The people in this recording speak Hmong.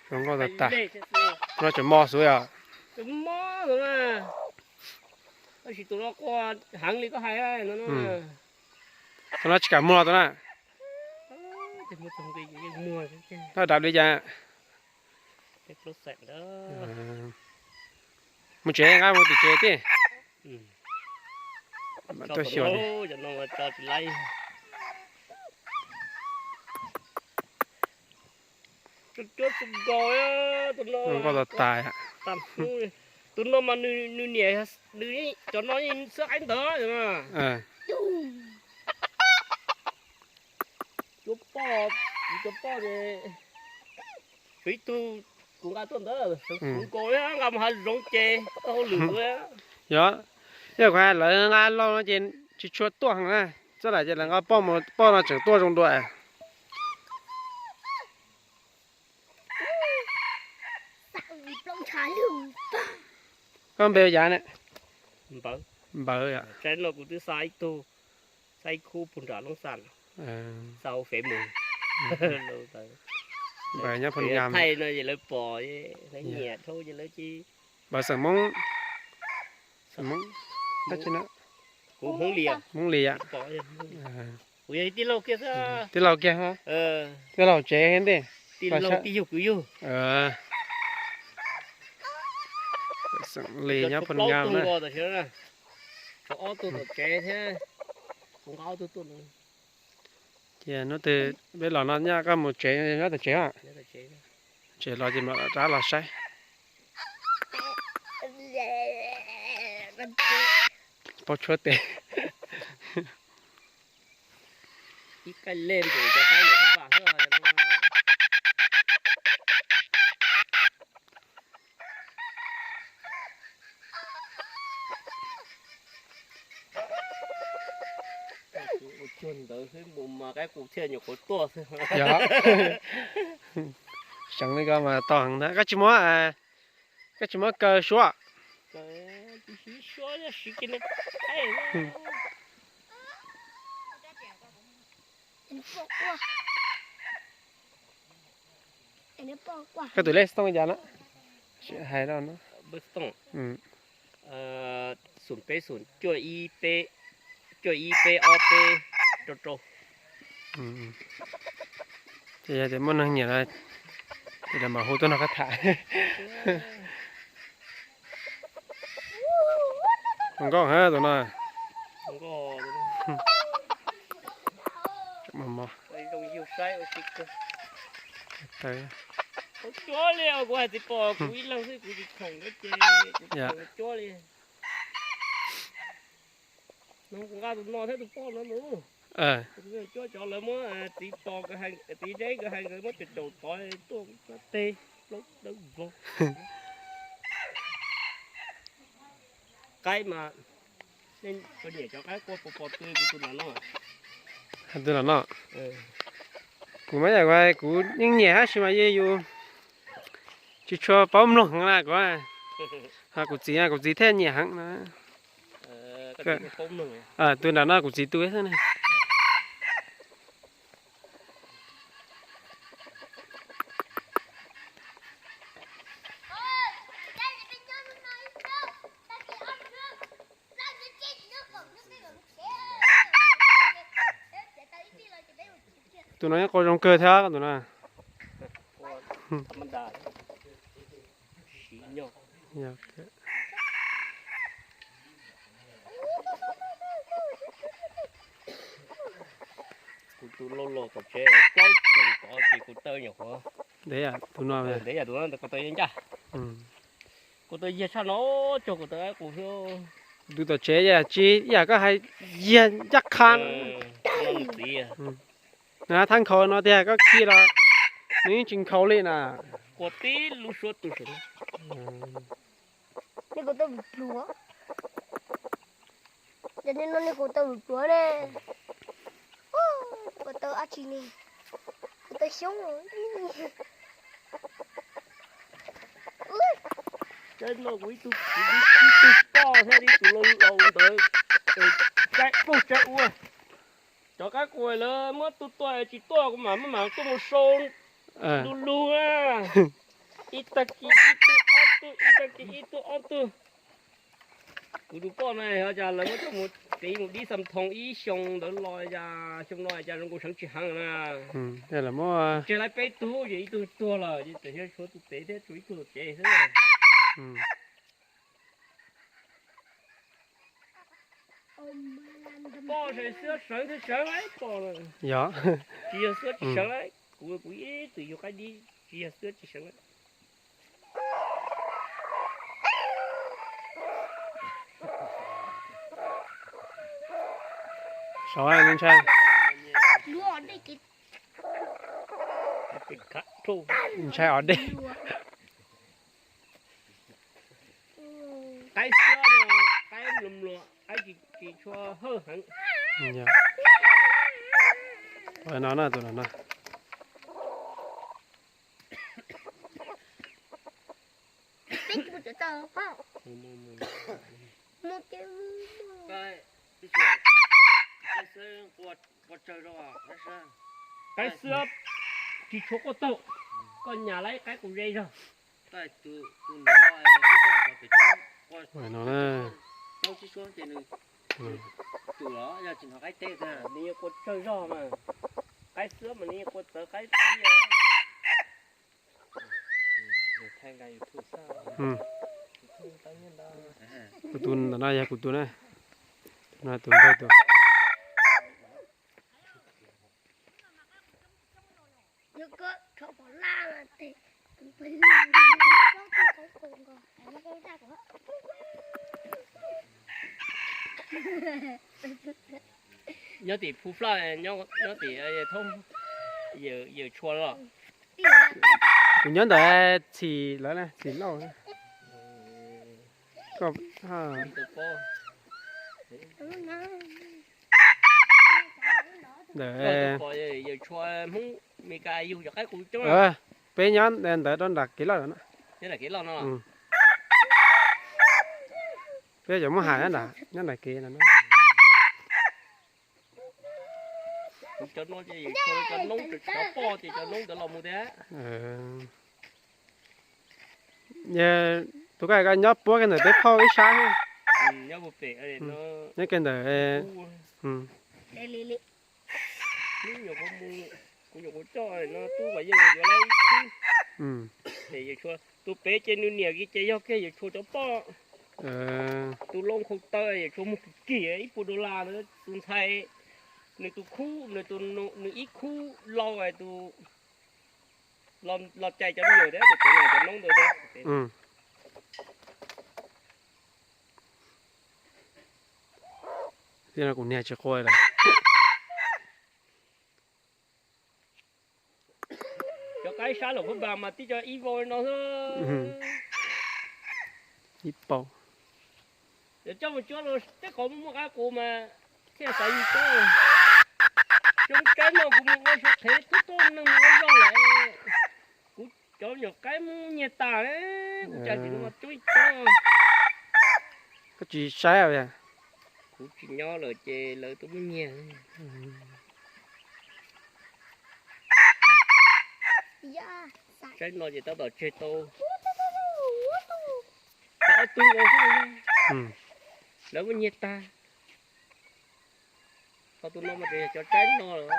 Zoo nkauj tas tas. No tseem mos xwb yom. Tab sis tus no quaj heev li koj hais no. Tus no tsis kam muag tus na. Tab dab li cas. Mus tsev nqa mus tim tsev tij. Tuaj xyuas. Zoo nkauj tas tas. Tus no mas nws niam, nws cov no yeej xwb qaib ntawd. Cuab poj, cuab poj ces ib tug kuv nqa tuaj ntawd, kuv nkaus nqa mus hav zoov ces tau hauj lwm. Yog, yog kuv hais lawv nqa lauj no ces tsis tshua tuaj heev na. Txoj lawm ces lawv nqa poj mus, poj no tseem tuaj zoo dua. Koj npe ua cas ne? Npawv. Npawv yom. Saib no kuv twb xa ib tug, xa ib khub puag nram Loob Xas, xa hauv fev mus. Npawv nyob Phoos Nyas. Thaij no ces lawv pom, lawv nyiam dhau ces lawv cia. Npawv xeem Hmoob, xeem Hmoob, kuv Hmoob Lis, Hmoob Lis yom. Kuv yog tij laug kiag xwb. Tij laug kiag, tij laug tsev ntej. Tij laug tij yug kwv yug. Xeem Lis nyob Phoos Nyas na. Tshuav ob tug tom tsev thiab, kuv nqa ob tug tuaj no. Ces hnub twg peb los no nyob koj mus tsev nyob tom tsev. Tsev los ces mam rov los saib. Paub tshuab tes. Ib kaij lej npaum cov qaib ntawd xwb. Ua cuag ntawd xwb mus mas qaib qus thiaj nyuam qhuav tuaj xwb. Yog, seev li koj mas tau heev ntag. Koj tsis muab, koj tsis muab kaw suab. Koj tus lej xov tooj cas no? Hais no. Xov tooj, xoom peb xoom, cuaj ib peb, cuaj ib peb ob peb rau rau. Ces yog tias muaj neeg nyiam no, ces lawv mam hu tuaj nrog koj tham. Zoo nkauj heev tus no. Cuab li, kuv hais txiv pom kuv ib leeg xwb kuv tsis khoom ces kuv cuab li. Kuv nqa tus no thiab tus poj no mus. Cuab cov lawv muab txiv pos, txiv zeb nkawd hais nkawd muab caum caum tod tuaj teb plaub dawb vog. Qaib mas, nej puas nyiam cov qaib qua pos pos tw kuv tus no no? Tus no no. Kuv mas yam kuv yeej nyiam tab sis mas yus tsis tshua paub mloog heev na kuv. Kuv txiv, kuv txiv thiaj nyiam heev na. Tus nram no kuv txiv tu xwb na. Tus no yeej qua zoo kawg thiab tus no. Kuv tus lauj los tom tsev plaub xyoos tod ces kuv taw nyuam qhuav ntev, tus no ntev, yam tus no ko taw ncaj. Kuv taw yiag tshaj no, cog kuv taw qus xwb. Tus tom tsev yam tsis yam koj hais, yiag ncaj qha. Nws thab nkhaus no tiag, koj khi los nws yeej tsis nkhaus li na. Qua tib lub suab tu. Nej kuv taw pluav, ces nej no nej kuv taw pluav ne. Kuv taw dab tsi ne? Kuv taw xyoob. Saib no kuv ib tug, ib tug poj thiab ib tug laus laus ntawd, saib plaub saib ua. Cov qaib qus lawv muab tua tua tsis tuaj, kuv mam muab mam tuaj mus sau lug lug na. Ib tag kis ib tug ob tug, ib tag kis ib tug ob tug. Kuv tus poj no yog cas lawv muab coj mus tiv mus dib xam thoos ib xyoo ntawd los cas xyoo no cas zoo nkaus seev tsis heev na. Tseg lawv peb tug ces ib tug tuag lawm ces tseem tshuav tus pem thiab tshuav ib tug tsev xwb. Poj ces xwb sawv thiab sawv lawm poj. Yog, tsis yog xwb tsis sawv lawm, kuv kuv ib txwm yug qaib dib tsis yog xwb tsis sawv lawm. Saud ntshai, ntshai os dej. Qaib xiab no, qaib mluas mluas, qaib tsis tsis tshua hawj heev. No na tus no na. Qaib xwb tsis tshua quaj taug, koj nyas lawm qaib qus ze zog. No, nws yeej quaj tsawg zog mas, qaib xwb mas nws yeej quaj txawv qaib xwb. Kuv tus ntawm no yog kuv tus na, tus no tus npawg tus. Nyob tim Phu Flaj, nyob tim Thoob, yawm Tshua los? Kuv nyob ntawm Txhim lawv na, Txhim Lauj. Ntawm, pom yawm Tshua Hmoob Meskas yug cov qaib qus coob. Peb nyob ntawd rau nram kev loj no. Nyob nram kev loj no. Peb cov muab hais nyob nram kev no. Kuv cov no ces yawm Tshua cov noob, cov poj ces cov noob ntawd los mus thiab. Tus koj nyob puab kiag ntawm peb phauj ib sab. Nyob kiag ntawm, kuv nyuam qhuav coj no tub Vam Yeej yuav lawv ib khub. Ces yawm Tshua tus pem ces nws niam kiag ces yog kiag yawm Tshua cov poj. Tus Loo Khau Taw yawm Tshua muag kim kim ib puas dollar na, tus ntxhais, nws tus khub, nws ib khub lau tus los cais cov me nyuam thiab tus pem cov noob ntawd thiab. Thiab no kuv niag tsis quaj lawm. Cov qaib sab Luam Phab Npas mas tib co ib vau no xwb. Ib paus. Coj mus cuab rau tej qhov muaj muaj qaib qus mas thiaj xav yug coob. Xyoo tsaib no kuv mus ua xyoo qhev tub tuaj neeg mus ua zog lawm. Kuv cov nyuam qaib muab nyiag tas, kuv cas tsis muaj coob ib coob. Koj tsis saib os? Kuv tsis nyob lawm ces lawv twb muab nyiag. Tsaib no ces tab tom tseg tau ob tug nkaus xwb. Lawv muab nyiag tag. Ho tus no mas tseem yog cov tsaib no lawm.